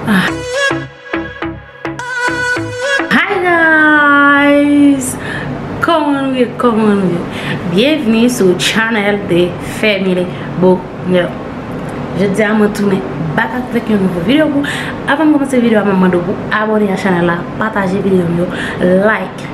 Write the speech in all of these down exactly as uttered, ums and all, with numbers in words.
Hi guys! Kòman nou ye? Kòman nou ye? Byenvni sou channel de Family Bonheur. Jodi a mwen tounen back avèk yon nouvo videyo pou. Avan m kòmanse videyo a, mwen mande w pou abòne a channel la, pataje videyo m yo, like,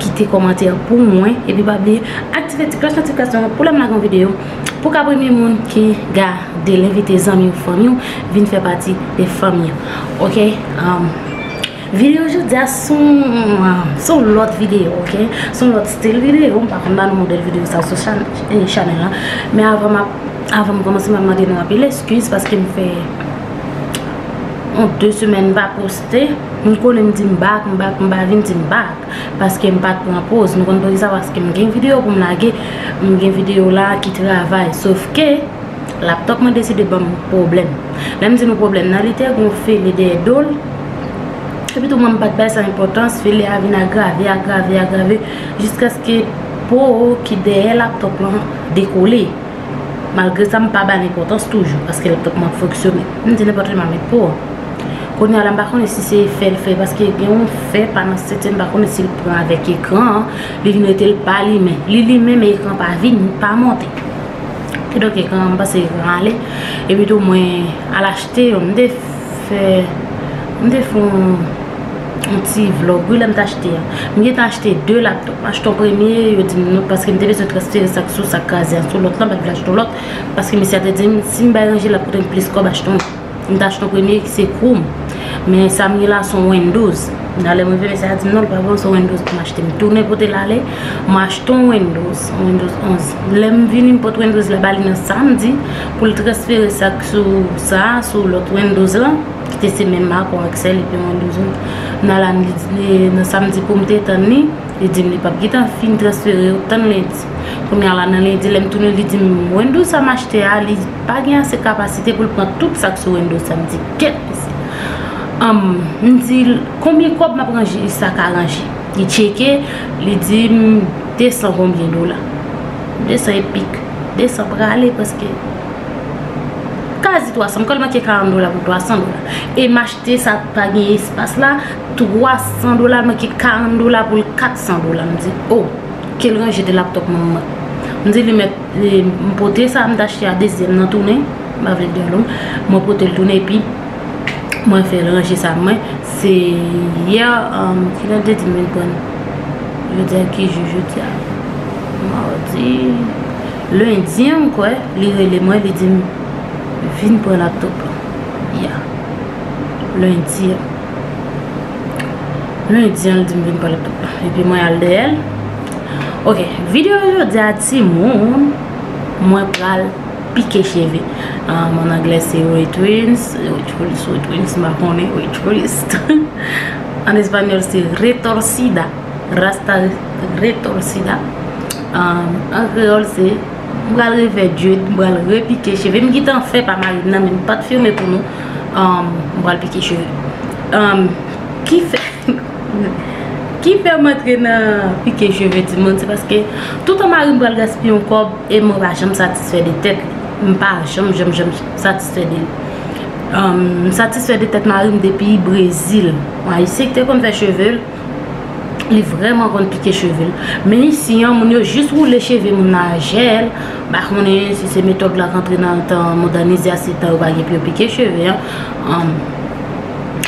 kite kòmantè pou mwen, epi pa bliye aktive ti klòch notifikasyon pou lè m lage yon videyo, pou ka premye moun ki gade l, envite zanmi w, fanmi w vin fè pati de fanmi an. Ok? Um, videyo jodi a se yon, um, se yon lòt videyo, ok? Se yon lòt stil videyo, m pa konn ba nou modèl videyo sa sou chan-, eh, chanèl la. Men avan m ap, avan m kòmanse, m ap mande nou anpil eskiz paske m fè yon de semèn m pa poste. M konnen m di m back, m back, m pa vin di m back. Paske m pa t pran poz. Nou konn poukisa? Paske m gen videyo pou m lage. M gen videyo la ki travay. Sof ke laptop mwen deside ban m pwoblèm. Lè m di nou pwoblèm nan, li te gon fele dèyè do l. Epi tou mwen m pa t bay sa enpòtans. Fele a vin agrave, agrave, agrave. Jiskaske po ki dèyè laptop lan dekole. Malgre sa, m pa ba l enpòtans toujou, paske laptop mwen ap fonksyone. M di nenpòt lè m a met po an. Kounye a la, m pa konnen si se fè l fè, paske gen yon fè pa nan sete, m pa konnen si l pran avèk ekran an, li vin rete l pa limen. Li limen, men ekran pa vini, pa monte. Kidonk, ekran an, m panse ekran ale. Epi tou, mwen al achte yon, m te fè, m te fè yon, yon ti vlog, wi, lè m t achte a. M gentan achte de laptop. M achte yon premye, yo di m non, paske m te bezwen transfere sa k sou sa k kraze a sou lòt lan, m pa t vle achte yon lòt, paske mesye a te di m, si m bay ranje l ap koute m plis kòb achte yon lòt. M t achte yon premye ki se Chrome. Men sa m gen la se yon Windows. Nan lè mwen vin, mesye a di m non, l pa bon, se yon Windows pou m achte. M tounen pote l ale, m achte yon Windows, yon Windows onz. Lè m vini, m pote Windows la ba li nan samdi pou l transfere sa k sou sa, sou lòt Windows lan, ki te se menm makò ak sèl epi yon Windows onz. M nan la, m di, nan samdi pou m te tann li, li di m li p ap gentan fin transfere yo, tann lendi. Kounye a la, nan lendi, lè m tounen, li di m Windows sa m achte a, li pa gen ase kapasite pou l pran tout sa k sou Windows sa. M di, kèt mesye. Anm, m di l, konbyen kòb m ap ranje sa ka ranje? Li tcheke, li di m de san konbyen dola. De san epik. De san prale prèske kazi twa san. M kwè l manke karant dola pou twa san dola. E m achte sa pa gen espas la, twa san dola, l manke karant dola pou l kat san dola. M di, o, ke l ranje de laptop manman. M di li mèt, e, m pote sa m t achte a dezyèm nan tounen, m pa vle di l long, mwen pote l tounen epi mwen fè l ranje sa mwen. Se yè, um, kilè l te di m vin pran l? Jodi a ki jou jodi a? Mawdi. Lendi an, m kwè, li rele mwen, li di m vin pran laptop lan. Ya. Lendi an. Lendi an, li di m vin pran laptop lan. Epi mwen al dèyè l. Ok, videyo jodi a, timoun, mwen pral pike cheve. Um, an anglè se retwist, retwist, retwist, m pa konnen, retwist. An espanyòl se retorcida, rasta retorcida. Um, an kreyòl se, m pral refè dread, m pral repike cheve. M gentan fè pa mari m nan, men m pa t filme pou nou. Um, m pral pike cheve. Um, ki fè, ki fè m antre nan pike cheve timoun, se paske toutan mari m pral gaspiye yon kòb, e mwen pa janm satisfè de tèt li. M pa janm, janm, janm satisfè de li. Um, m satisfè de tèt mari m depi Brezil. Yon ayisyen ki te konn fè cheve l, li vrèman konn pike cheve l. Men isi an, moun yo jis woule cheve moun nan a jèl. M pa konnen si se metòd la k antre nan tan modènize a, se tan yo pa gen pou yo pike cheve an. Um,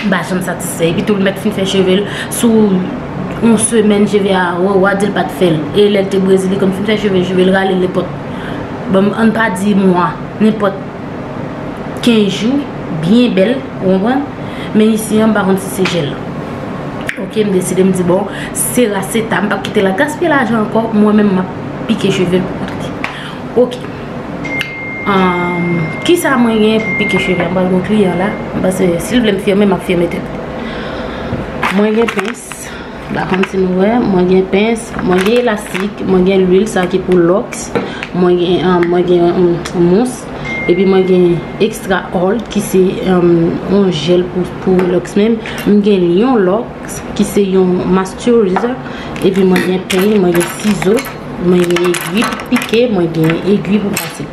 m pa janm satisfè. Epi tou, l mèt fin fè cheve l sou yon semèn, cheve a, w, w a di l pa t fè l. E lè l te Brezil, li konn fin fè cheve l, cheve l rale nenpòt, bon, ann pa di mwa, nenpòt kenz jou, byen bèl, ou konprann? Men isi an, m pa konn si se jèl lan. Ok, m deside, m di, bon, se rasta, m p ap kite l ap gaspiye lajan ankò, mwen menm, m ap pike cheve l pou kont li. Ok. Ahn, kisa mwen gen pou pike cheve a? M pral gen yon kliyan la, m panse, si l vle m fèmen, m ap fèmen tèt. Mwen gen pens, m pa konn si nou wè, mwen gen pens, mwen gen elastik, mwen gen lwil, sa ki pou lòks, mwen gen, ahn, mwen gen, ahn, mous, epi mwen gen extra oil, ki se, ahn, yon jèl pou, pou lòks menm, m gen yon lòks, ki se yon moisturizer, epi mwen gen peny, mwen gen sizo, mwen gen egwi pou pike, mwen gen egwi pou pase.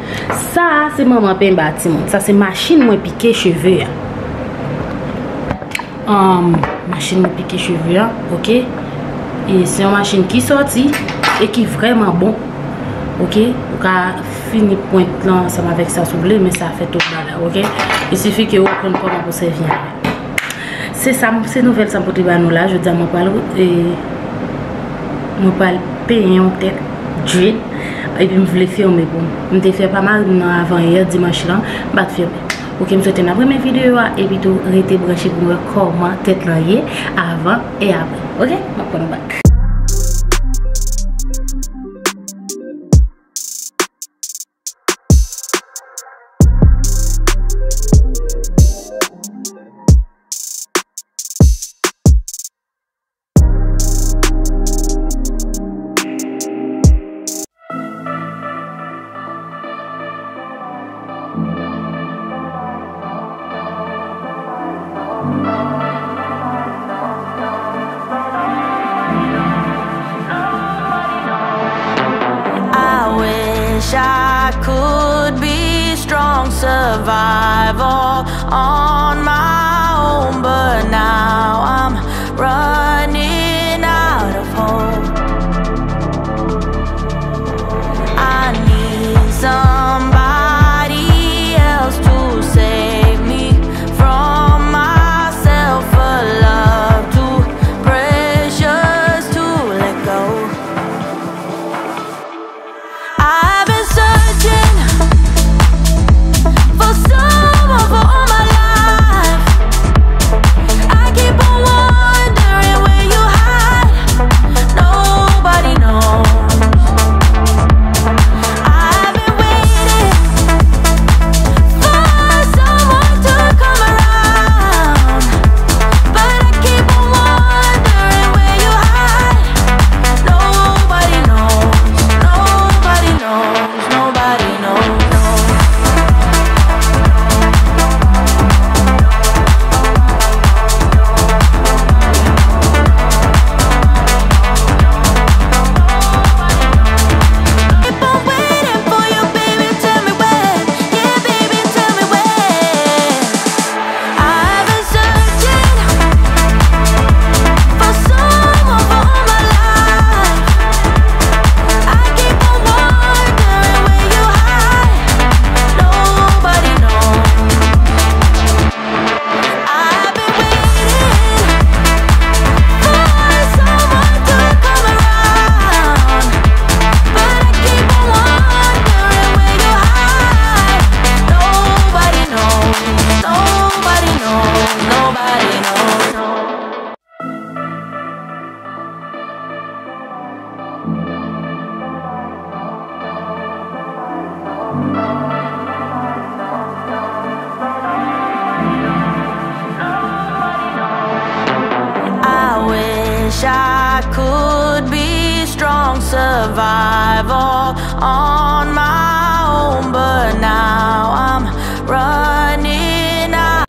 Sa a, se manman penba timoun. Sa se machin mwen pike cheve a. um, machin pou pike cheve an, oke? E se yon machin ki sòti e ki vrèman bon, oke? Ou ka fini pwent lan ansanm avèk sa si w vle, men sa fè tout bagay, oke? Il sifi ke ou aprann kòman pou sèvi avè l. Se sa, se nouvèl sa m pote ba nou la. Jodi a mwen pral, e, mwen pral penyen yon tèt dread, epi m vle filme pou m. M te fè pa mari m nan avan yè, dimanch lan, m pa t filme. Oke, m swete n ap renmen videyo a, epi tou rete branche pou n wè kòman tèt lan ye avan e apre. Oke, m ap pran nou back. I wish I could be strong, survive all on my own, but now I'm running out of hope. I need somebody else to save me from myself, a love too precious to let go. I've been searching for someone for all my life. I keep on wondering where you hide. Nobody knows. I've been waiting for someone to come around, but I keep on wondering where you hide. Nobody knows, nobody knows, nobody knows, no. Keep on waiting for you, baby, tell me when. Yeah, baby, tell me when. I've been searching for someone for all my life. I keep on wondering where you hide. Nobody knows. I've been waiting for someone to come around, but I keep on wondering where you hide. Nobody knows, nobody knows, nobody knows. I wish I could be strong, survive all on my own, but now I'm running out.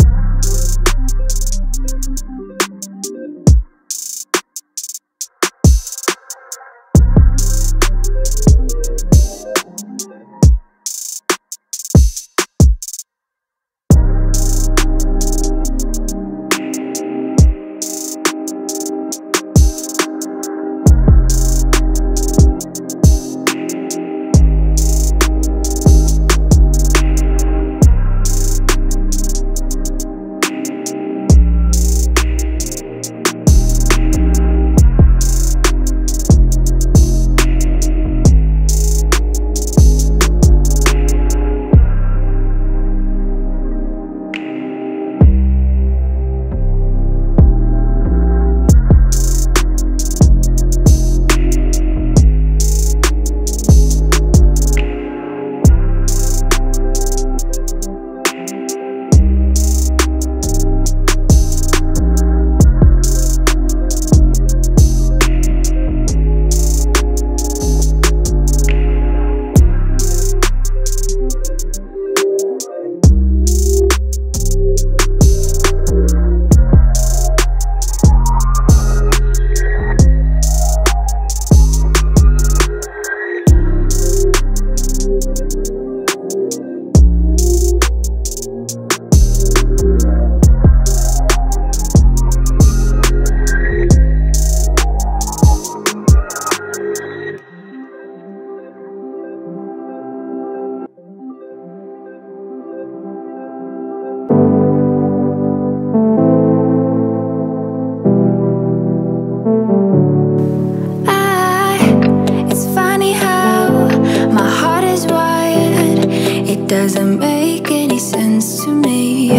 Doesn't make any sense to me.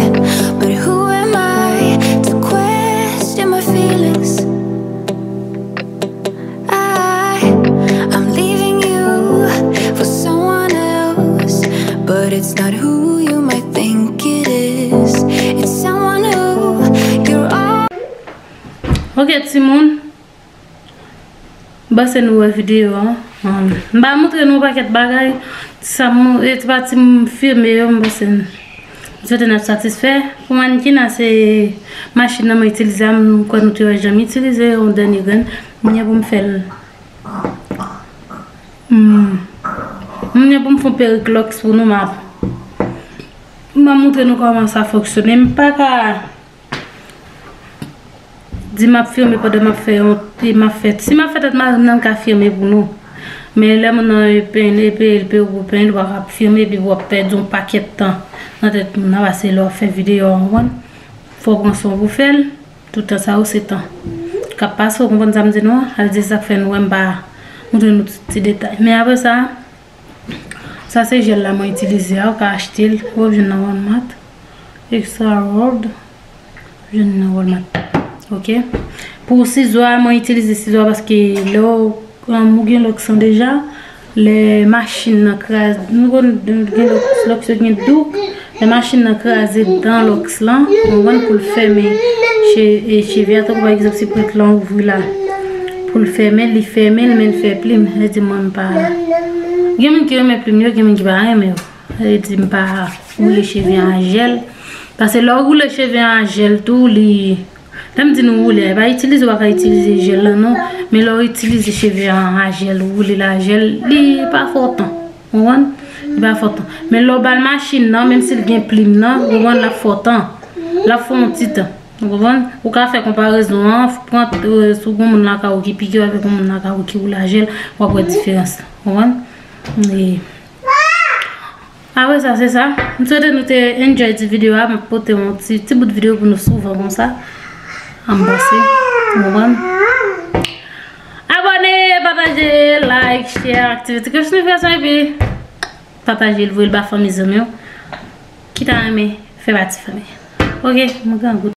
But who am I to question my feelings? I, I'm leaving you for someone else, but it's not who you might think it is. It's someone who you're all. Ok, timoun. M panse nou wè videyo a. Um, m pa montre nou pakèt bagay. Sa m, e, ti pati m filme yo, m panse m swete n ap satisfè. Pou mannequin a, se machin nan mwen itilize a, m kwè nou te wè jan m itilize yon dènye grenn. M gen pou m fè l. Hmm. M gen pou m fè yon perik lòks pou nou, m ap, m ap montre nou kòman sa fonksyone. M pa ka di m ap filme pandan m ap fè yon, e m ap fè, si m ap fè tèt mari m nan, m ka filme pou nou. Men lè moun nan e penyen, e pe, e pe, ou penyen, ou pa ka filme, epi w ap pèdi yon pakèt tan nan tèt moun nan, pase lè w ap fè videyo a, w konprann? Fò w pran swen w pou fè l, tout tan sa yo se tan k ap pase, w konprann sa m di nou an? Sa vle di se sa k fè nou wè m pa montre nou tout ti detay. Men apre sa, Sa se jèl la mwen itilize a, ou ka achte l, w ap jwenn nan Walmart. Extra World, jwenn nan Walmart. Ok. Pou sizo a, mwen itilize sizo a paske lè w, um, ou gen lòks lan deja, lè machin nan kraze, nou konn gen lòks, lòks yo gen douk, lè machin nan kraze dan lòks lan, ou konprann, pou l fèmen che-, e, cheve a, tankou pa egzanp, si pwent lan ouvri la, pou l fèmen, li fèmen l, men l fè plim, sa vle di mwen m pa. Gen moun ki renmen plim yo, gen moun ki pa renmen yo. Sa vle di m pa woule cheve an a jèl. Paske lè w woule cheve an a jèl tou, li, lè m di nou woule, e pa itilize, ou pa ka itilize jèl lan non, men lè w itilize cheve an a jèl, ou woule l a jèl, li pa fè w tan. Ou konprann? Li pa fè w tan. Men lè w ba l machin nan, menm si l gen plim nan, ou konprann, l ap fè w tan. L ap fè w yon ti tan. Ou konprann? Ou ka fè konparezon an, pran, e, si w gen yon moun lakay ou ki pike w avèk yon moun lakay ou ki woule a jèl, w ap wè diferans lan. Ou konprann? E apre sa, se sa. M swete nou te enjoy ti videyo a. M ap pote yon ti, ti bout videyo pou nou souvan konsa. An m panse. Ou konprann? Abòne, pataje, like, share, aktive ti kloch notifikasyon epi pataje l, voye l ba fanmi zanmi w ki ta renmen fè pati fanmi. Ok, mwen grangou.